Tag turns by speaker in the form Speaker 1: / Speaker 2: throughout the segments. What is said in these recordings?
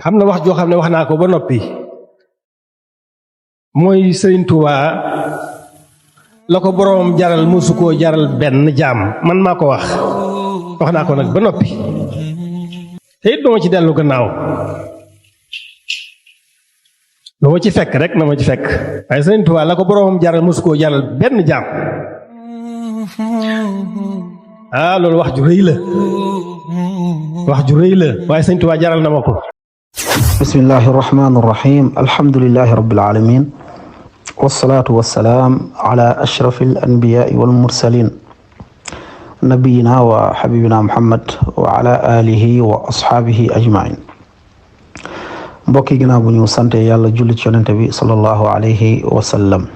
Speaker 1: xam na wax joo xam ne wax naa ko ba noppi mooy Sëriñ Tuubaa la ko boroom jaral mosu koo jaral benn jaam man maa ko wax naa ko nag ba noppi te it duma ci dellu gannaaw lu ma ci fekk rek na ma ci fekk waaye Sëriñ Tuubaa la ko boroom jaral mosu koo jaral benn jaam loolu wax ju rëy la waaye Sëriñ Tuubaa jaral na ma ko.
Speaker 2: bismillahi irrahmani irrahim alhamdulilahi rabbil alamin wasalaatu wasalaam ala ashrafi alanbiyaai walmursalin nabiyina wa xabibina muhammad wa ala alihi wa ashaabihi ajmain mbokki ginnaaw bu ñu sante yàlla julli ci yonente bi sallallahu alayhi wa sallam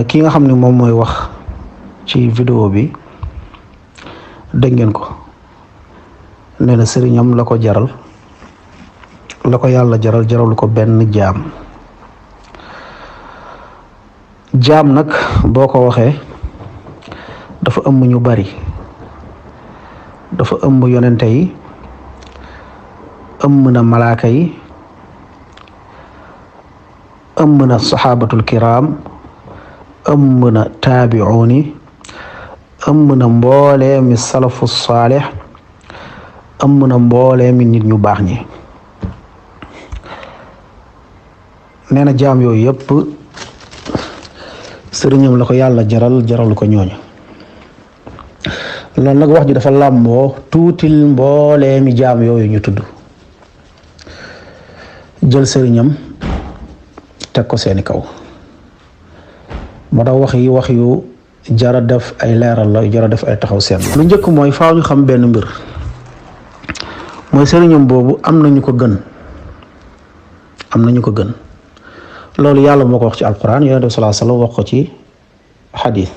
Speaker 2: ki nga xam ne moom mooy wax ci vidéo bi dégg ngeen ko nee na sëriñam la ko jaral la ko yàlla jaralu ko benn jaam nag boo ko waxee dafa ëmb ñu bari dafa ëmb yonente yi ëmb na malaaka yi ëmb na saxaabatul kiraam ëmb na taabi'uun yi ëmb na mboolee mi salafu saalix ëmb na mboolee mi nit ñu baax ñi nee na jaam yooyu yëpp sëriñam la ko yàlla jaralu ko ñooñu loolu nag wax ji dafa làmboo tuutil mboolee mi jaam yooyu ñu tudd jël sëriñam teg ko seeni kaw moo tax wax yu jara def ay leeral la jara def ay taxaw seen lu njëkk mooy faaw ñu xam benn mbir mooy sëriñam boobu am nañu ko gën loolu yàlla moo ko wax ci alquran yonent bi sallallahu alayhi wasallam wax ko ci xadiis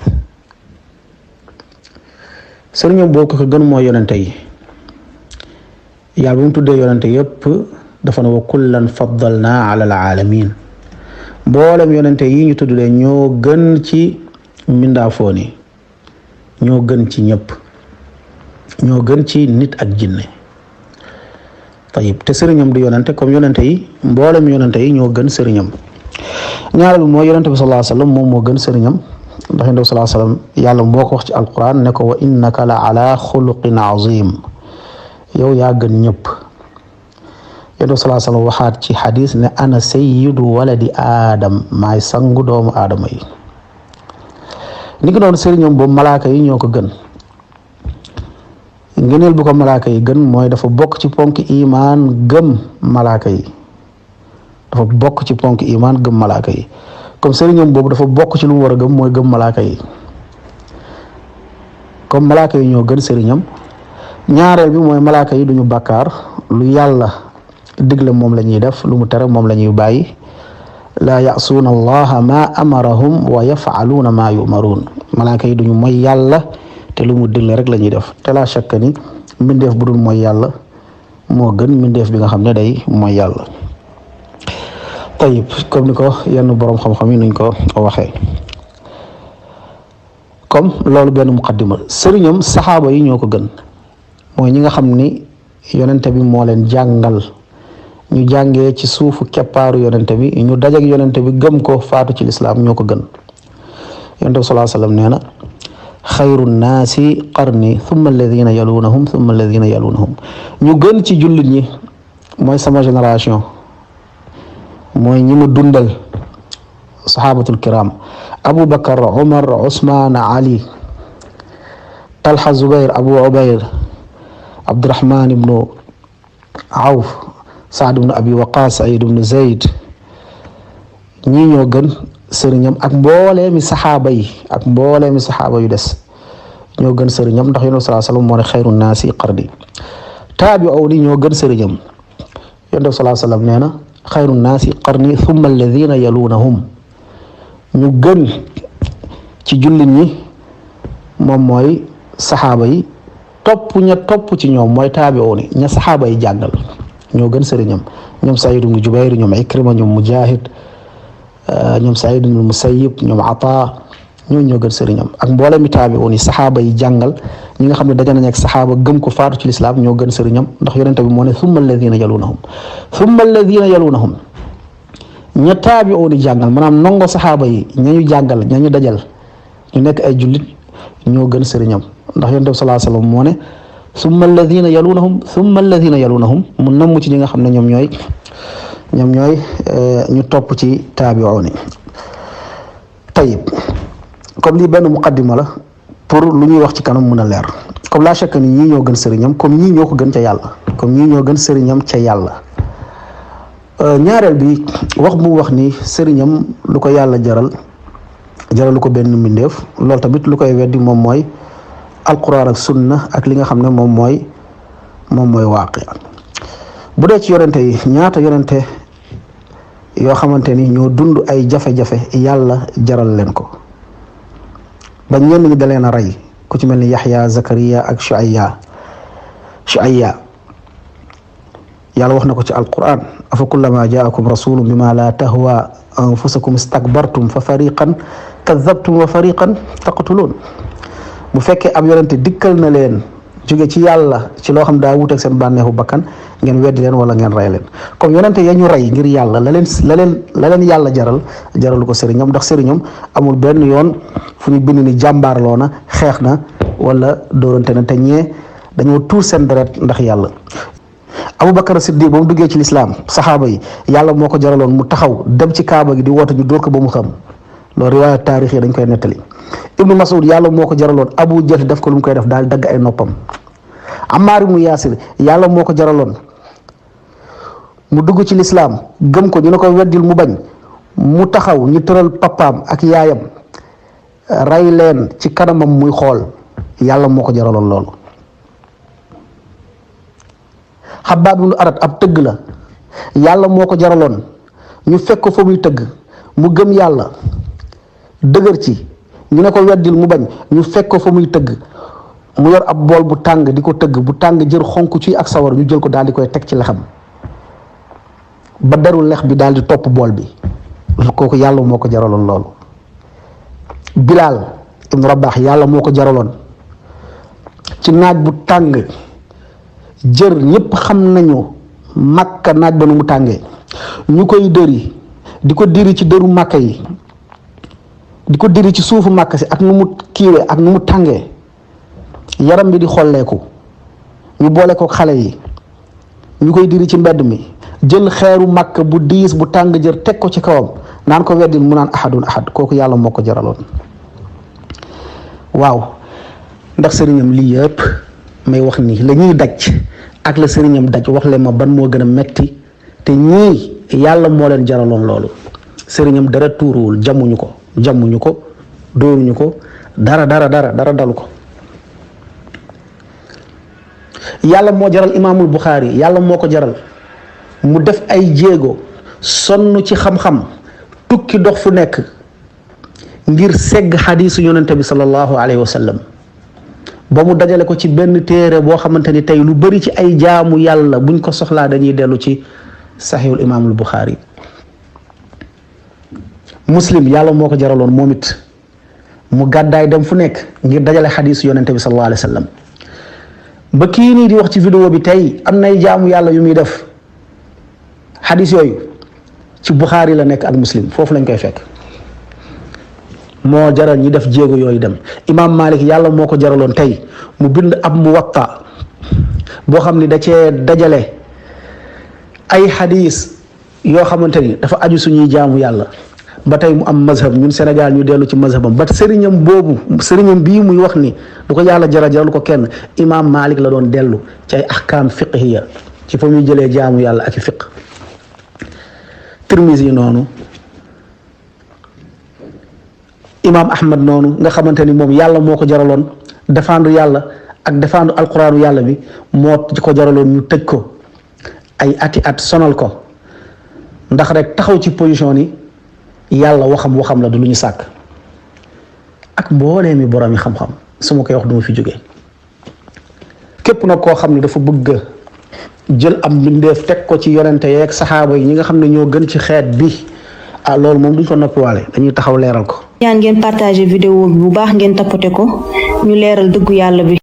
Speaker 2: sëriñam boobu ko gën mooy yonente yi yàlla bu mu tuddee yonente yépp dafa ne wa kullan faddalna ala alaalamin mboolem yonente yi ñu tudd leen ñoo gën ci mbindaafoon yi ñoo gën ci ñëpp ñoo gën ci nit ak jinne tayib te sëriñam du yonente comme yonente yi mboolem yonente yi ñoo gën sëriñam ñaareel bi mooy yonente bi sallallahu alayhi wasallam moom moo gën sëriñam ndax yonente bi sallallahu alayhi wasallam yàlla moo ko wax ci alquran ne ko wa innaka la ala xuluqin azim yow yaa gën ñëpp yonente bi sallallahu alayhi wasallam waxaat ci xadis ne ana sayyidu waladi aadam maay sangu doomu aadama yi ni ki doon sëriñam boobu malaaka yi ñoo ko gën ngëneel bu ko malaaka yi gën mooy dafa bokk ci ponk imaan gëm malaaka yi comme sëriñam boobu dafa bokk ci lu mu war a gëm mooy gëm malaaka yi comme malaaka yi ñoo gën sëriñam ñaareel bi mooy malaaka yi duñu bàkkaar lu yàlla digle moom la ñuy def lu mu tere moom la ñuy bàyyi laa ya'suuna allaha ma amarahum wa yaf'aluuna ma yu'maruun malaaka yi duñu mooy yàlla te lu mu digle rek la ñuy def te la shakka ni mbindeef bu dul mooy yàlla moo gën mbindeef bi nga xam ne day mooy yàlla tayib comme ni ko yenn boroom xam-xam yi nuñ ko waxee comme loolu benn muqaddima sëriñam saxaaba yi ñoo ko gën mooy ñi nga xam ni yonente bi moo leen jàngal ñu jàngee ci suufu keppaaru yonente bi ñu dajak yonente bi gëm ko faatu ci lislaam ñoo ko gën yonente bi sallallahu alayhi wasallam nee na xayru naasi qarni thumma alladina yalunahum ñu gën ci jullit ñi mooy sama génération mooy ñi ma dundal saxaabatul kiram Abu Bakar Umar Usmaan Ali Talha Zubair Abu Ubayr Abdurahman ibnu Awf Saad ibnu Abi Waqaas Saïd ibnu Zayd ñii ñoo gën sëriñam ak mbooleemi saxaaba yi yu des ñoo gën sëriñam ndax yonent bi sallallahu alayhi wasallam moo ne xayru naasi qarni taabi'uun ñoo gën sëriñam yonent bi sallallahu alayhi wasallam nee na xayru naasi qarni thumma alladina yalunahum ñu gën ci jullit ñi moom mooy saxaaba yi topp ci ñoom mooy taabi'uun ña saxaaba yi jàngal ñoo gën sëriñam ñoom Saïd ibnu Jubayr ñoom Ikrima ñoom Mujahid ñoom Saïd ibnu Musayyib ñoom Ata ñoo gën sëriñam ak mboolem mi taabi'uun saxaaba yi jàngal ñi nga xam ne daje nañ ak saxaaba gëm ko faatu ci lislaam ñoo gën sëriñam ndax yonente bi moo ne thumma alladina yalunahum ña taabi'u di jàngal maanaam nongo saxaaba yi ñañu jàngal ñañu dajal ñu nekk ay jullit ñoo gën sëriñam ndax yonente bi sallallahu alayhi wasallam moo ne thumma alladina yalunahum mu namm ci ñi nga xam ne ñoom ñooy ñu topp ci taabi'u ni tayib comme lii benn muqaddima la pour lu ñuy wax ci kanam mën a leer comme la chaque ni ñii ñoo gën sëriñam comme ñii ñoo ko gën ca yàlla comme ñii ñoo gën sëriñam ca yàlla ñaareel bi wax bu wax ni sëriñam lu ko yàlla jaralu ko benn mbindeef loolu tamit lu koy weddi moom mooy alquran ak sunna ak li nga xam ne moom mooy waaqi bu dee ci yonente yi ñaata yonente yoo xamante ni ñoo dund ay jafe-jafe yàlla jaral leen ko ba ñenn ñi da leen a rey ku ci mel ni Yaxya Zakariya ak Shuayya yàlla wax na ko ci alquran afa kullama jaakum rasulun bima la tahwa anfusakum istakbartum fa fariqan kadabtum wa fariqan taqtuluun bu fekkee ab yonente dikkal na leen jóge ci yàlla ci loo xam daa wuuteeg seen bànneexu bakkan ngeen weddi leen wala ngeen rey leen comme yonente ya ñu rey ngir yàlla la leen yàlla jaralu ko sëriñam ndax sëriñam amul benn yoon fu ñu bind ni jàmbaarloo na xeex na wala dóorante na te ñee dañoo tuur seen deret ndax yàlla. Aboubacar Siddiq ba mu duggee ci lislaam saxaaba yi yàlla moo ko jaraloon mu taxaw dem ci kaaba gi di woote ñu dóor ko ba mu xam loolu riwaaya taarix yi dañ koy nettali. Ibnu Mas'ud yàlla moo ko jaraloon Abu Jahl def ko lu mu koy def daal dagg ay noppam. Ammaar ibnu Yaasir yàlla moo ko jaraloon mu dugg ci lislaam gëm ko ñu ne ko weddil mu bañ mu taxaw ñu tëral papaam ak yaayam rey leen ci kanamam muy xool yàlla moo ko jaraloon loolu. Xabbaab ibnu Arat ab tëgg la yàlla moo ko jaraloon ñu fekk ko fa muy tëgg mu gëm yàlla dëgër ci ñu ne ko weddil mu bañ ñu fekk ko fa muy tëgg mu yor ab bool bu tàng di ko tëgg bu tàng jër xonk ci ak sawar ñu jël ko daal di koy teg ci lexam ba deru lex bi daal di topp bool bi kooku yàlla moo ko jaraloon loolu. Bilaal ibnu Rabaax yàlla moo ko jaraloon ci naaj bu tàng jër ñëpp xam nañu Makka naaj ba nu mu tàngee ñu koy dëri di ko diri ci dëru Makka yi di ko diri ci suufu Makka si ak nu mu kiiwee ak nu mu tàngee yaram bi di xolleeku ñu boole ko xale yi ñu koy diri ci mbedd mi jël xeeru Makka bu diis bu tàng jër teg ko ci kawam naan ko weddil mu naan ahadun ahad kooku yàlla moo ko jaraloon. waaw ndax sëriñam lii yëpp may wax nii la ñuy daj ak la sëriñam daj wax leen ma ban moo gën a metti te ñii yàlla moo leen jaraloon loolu. sëriñam dara tuuruwul jamuñu ko dóoruñu ko dara dalu ko. yàlla moo jaral imaamul Buxaari yàlla moo ko jaral mu def ay jéego sonn ci xam-xam tukki dox fu nekk ngir segg xadiisu yonente bi sallallahu alayhi wa sallam ba mu dajale ko ci benn téere boo xamante ni tey lu bari ci ay jaamu yàlla buñ ko soxlaa dañuy dellu ci saxiixul imaamul Buxaari. Muslim yàlla moo ko jaraloon moom it mu gàddaay dem fu nekk ngir dajale xadiisu yonente bi sallallahu alayhi wa sallam ba kii nii di wax ci vidéo bi tey am nay jaamu yàlla yu muy def xadis yooyu ci Buxaari la nekk ak Muslim foofu lañ koy fekk moo jaral ñi def jéego yooyu dem. Imaam Malik yàlla moo ko jaraloon tey mu bind ab Muwatta boo xam ni da cee dajale ay xadis yoo xamante ni dafa aju suñuy jaamu yàlla ba tey mu am mazhab ñun Sénégal ñu dellu ci mazhabam ba sëriñam bii muy wax ni du ko yàlla jaralu ko kenn Imaam Malik la doon dellu ci ay ahkaam fiqhiya ci fa muy jëlee jaamu yàlla ak i fiq. Tirmisi yi noonu Imaam Ahmad noonu nga xamante ni moom yàlla moo ko jaraloon défendre yàlla ak défendre alquraanu yàlla bi moo ko jaraloon ñu tëj ko ay ati at sonal ko ndax rek taxaw ci position ni yàlla waxam la du lu ñu sàkk ak mboolee mi borom yi xam-xam su ma koy wax duma fi jógee képp nag koo xam ne dafa bëgg jël am mbindeef teg ko ci yonente yeeg saxaaba yi ñi nga xam ne ñoo gën ci xeet bi loolu moom duñ ko noppiwaale dañuy taxaw leeral ko.
Speaker 3: ñaan ngeen partager vidéo bi bu baax ngeen tapoter ko ñu leeral dëggu yàlla bi.